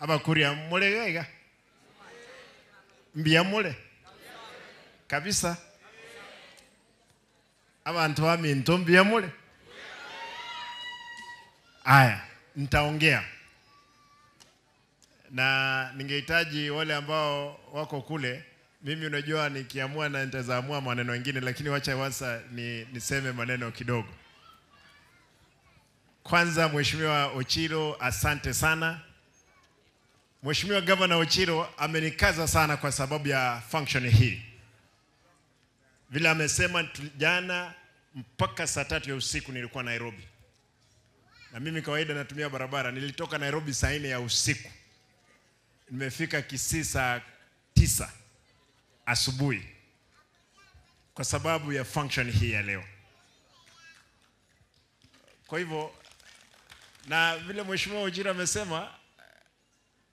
Abakuria mulegega mbia mule kabisa abantu baminto mbia mule. Aya, nitaongea na ningehitaji wale ambao wako kule. Mimi unajua nikiamua na nitaamua maneno mengine, lakini wacha wasa niseme maneno kidogo. Kwanza Mheshimiwa Ochiro, asante sana. Mheshimiwa Governor Ochiro amenikaza sana kwa sababu ya function hii. Vile amesema jana mpaka saa 3 ya usiku nilikuwa Nairobi. Na mimi kawaida natumia barabara. Nilitoka Nairobi saa 4 ya usiku. Nimefika Kisii saa 9 asubuhi kwa sababu ya function hii ya leo. Kwa hivyo, na vile Mheshimiwa Ochiro amesema,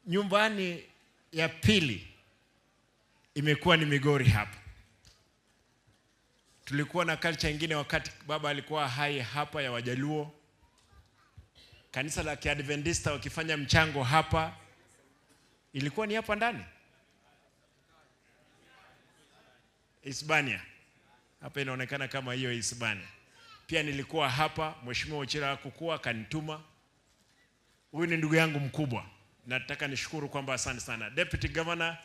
nyumbani ya pili imekuwa ni Migori hapa. Tulikuwa na culture nyingine wakati baba alikuwa hai hapa ya Wajaluo. Kanisa la Kiadventista wakifanya mchango hapa, ilikuwa ni hapa ndani Hispania. Hapa inaonekana kama hiyo Hispania. Pia nilikuwa hapa, Mheshimiwa Ochiro hakukua akanituma. Huyu ni ndugu yangu mkubwa. Nataka nishukuru kwamba asante sana. Deputy Governor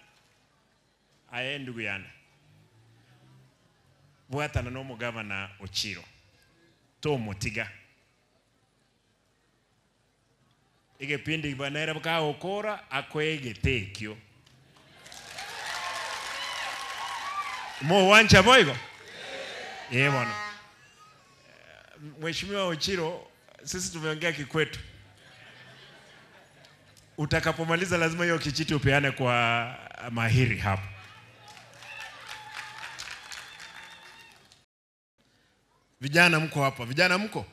aye ndugu yana. Bwata na nomo Governor Ochiro. Tomo tiga. Ige pindi banera baka okora akwege tekyo. Mo wancha boigo? Eh bwana. Mheshimiwa Ochiro, sisi tumeongea kikwetu. Utakapomaliza lazima hiyo kijiti upeane kwa mahiri hapo. Vijana mko hapa, vijana mko?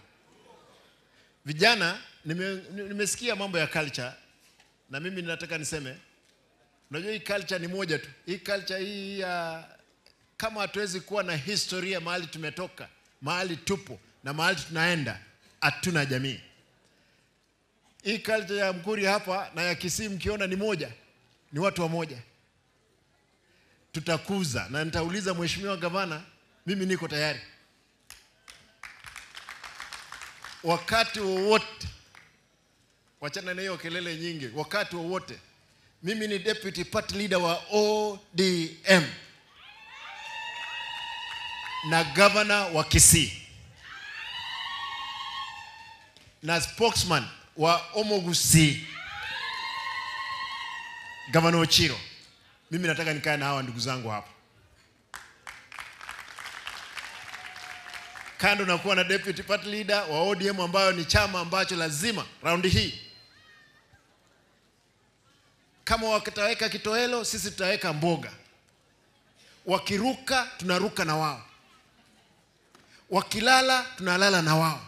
Vijana, nimesikia mambo ya culture na mimi ninataka niseme, unajua hii culture ni moja tu. Hii culture hii ya kama hatuwezi kuwa na historia mahali tumetoka, mahali tupo na mahali tunaenda, hatuna jamii. Hii culture ya Mkuria hapa na ya Kisii mkiona ni moja, ni watu wa moja. Tutakuza na nitauliza Mheshimiwa Gavana, mimi niko tayari. Wakati wowote, wachana na hiyo kelele nyingi, wakati wowote, mimi ni deputy party leader wa ODM na governor wa Kisii na spokesman wa Omogusi, Governor Ochiro. Mimi nataka nikae na hawa ndugu zangu hapa. Kando na kuwa na deputy party leader wa ODM ambayo ni chama ambacho lazima raundi hii kama wakitaweka kitohelo sisi tutaweka mboga. Wakiruka tunaruka na wao. Wakilala tunalala na wao.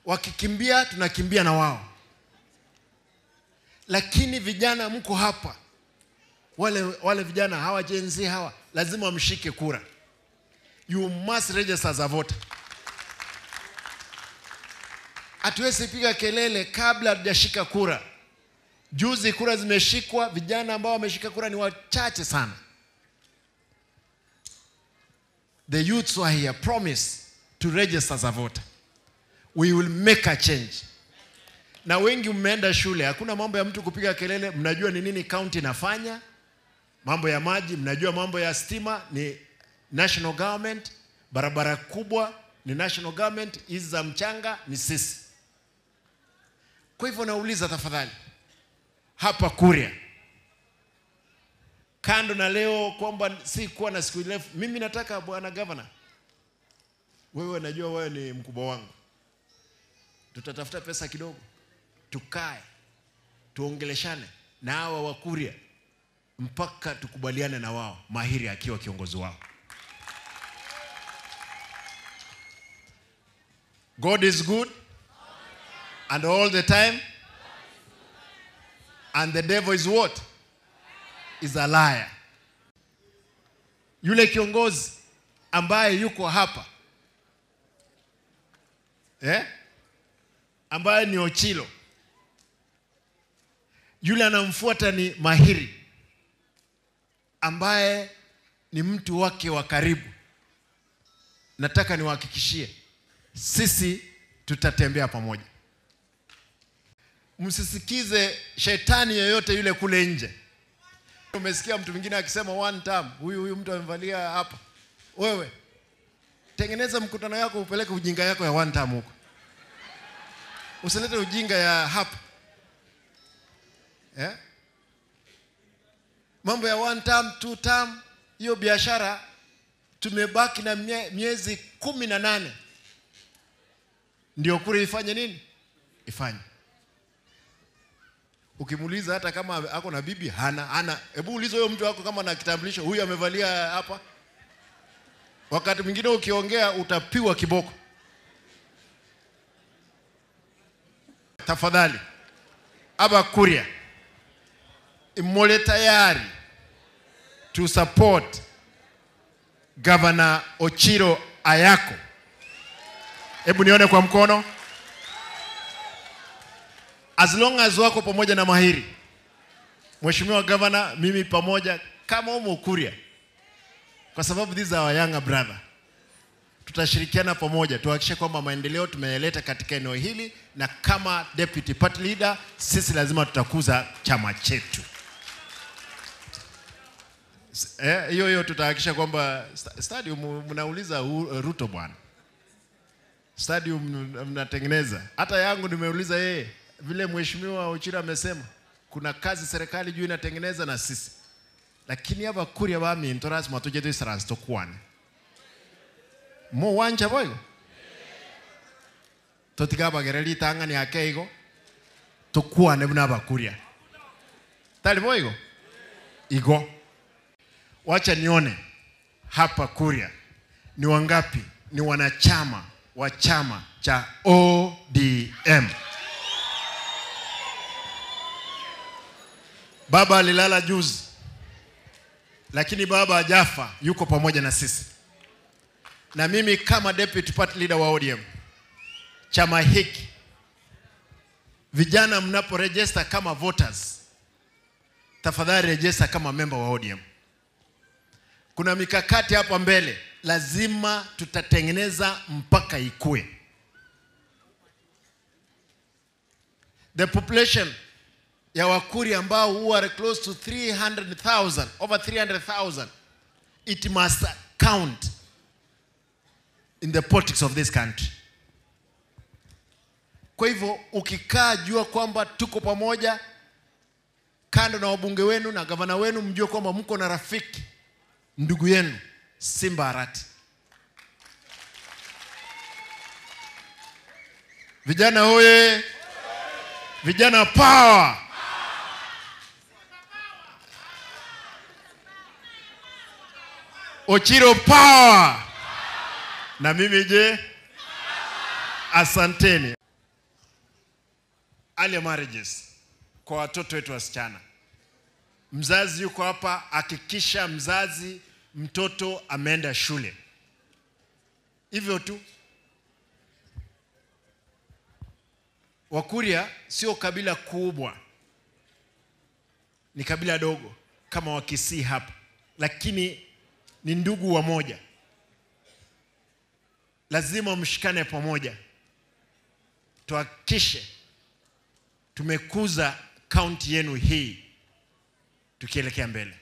Wakikimbia tunakimbia na wao. Lakini vijana mko hapa, wale vijana hawa Gen Z hawa lazima wamshike kura. You must register as a voter. Hatuwezi piga kelele kabla hatujashika kura. Juzi kura zimeshikwa, vijana ambao wameshika kura ni wachache sana. The youths who are here promise to register as a voter. We will make a change. Na wengi mmeenda shule, hakuna mambo ya mtu kupiga kelele, mnajua ni nini county inafanya, mambo ya maji, mnajua mambo ya stima ni national government, barabara kubwa ni national government, hizi za mchanga ni sisi. Kwa hivyo nauliza tafadhali, hapa Kuria, kando na leo kwamba si kuwa na siku ndefu, mimi nataka bwana governor, wewe najua wewe ni mkubwa wangu, tutatafuta pesa kidogo, tukae, tuongeleshane na hawa wa Kuria mpaka tukubaliane na wao, Mahiri akiwa kiongozi wao. God is good and all the time, and the devil is what? Is a liar. Yule kiongozi ambaye yuko hapa, ambaye ni Ochilo, yule anamfuata ni Mahiri ambaye ni mtu wake wa karibu. Nataka niwahakikishie, sisi tutatembea pamoja. Msisikize shetani yoyote yule kule nje. Umesikia mtu mwingine akisema one term, huyu mtu amevalia hapa. Wewe tengeneza mkutano yako, upeleke ujinga yako ya one term huko. Usilete ujinga ya hapa. Mambo ya one term, two term, hiyo biashara tumebaki na miezi 18. Ndio kura ifanye nini? Ifanye. Ukimuuliza hata kama ako na bibi, hana. Hebu uliza huyo mtu wako kama na kitambulisho, huyu amevalia hapa. Wakati mwingine ukiongea utapigwa kiboko. Tafadhali, aba Kuria, imole tayari to support Governor Ochilo Ayako. Hebu nione kwa mkono. As long as wako pamoja na Mahiri, Mheshimiwa Governor, mimi pamoja kama umo Kuria, kwa sababu these are our younger brother, tutashirikiana pamoja tuhakikishe kwamba maendeleo tumeyaleta katika eneo hili, na kama deputy party leader sisi lazima tutakuza chama chetu. Hiyo tutahakikisha kwamba stadium mnauliza Ruto bwana, stadium mnatengeneza. Hata yangu nimeuliza yeye, vile Mheshimiwa Ochilo amesema kuna kazi serikali juu inatengeneza na sisi. Lakini hapa Kuria bami intoras matuje tu tokwane. Mo wanja boigo. Totiga bagereli tanga ni akeigo. Tokwane buna bakuria. Tali boigo. Igo. Wacha nione hapa Kuria ni wangapi ni wanachama wa chama cha ODM. Baba alilala juzi, lakini baba hajafa, yuko pamoja na sisi. Na mimi kama deputy party leader wa ODM, chama hiki, vijana mnapo register kama voters, tafadhali register kama member wa ODM. Kuna mikakati hapa mbele, lazima tutatengeneza mpaka ikue. The population ya Wakuri ambao who are close to 300,000, over 300,000, it must count in the politics of this country. Kwa hivyo ukikaa jua kwamba tuko pamoja, kando na wabunge wenu na gavana wenu, mjue kwamba mko na rafiki, ndugu yenu Simba Arati. Vijana hoye! Vijana power! Ochilo power! Na mimi je? Asanteni. Early marriages kwa watoto wetu wasichana. Mzazi yuko hapa, hakikisha mzazi mtoto ameenda shule. Hivyo tu. Wakuria sio kabila kubwa, ni kabila dogo kama Wakisii hapa, lakini ni ndugu wa moja. Lazima mshikane pamoja, tuhakikishe tumekuza kaunti yenu hii tukielekea mbele.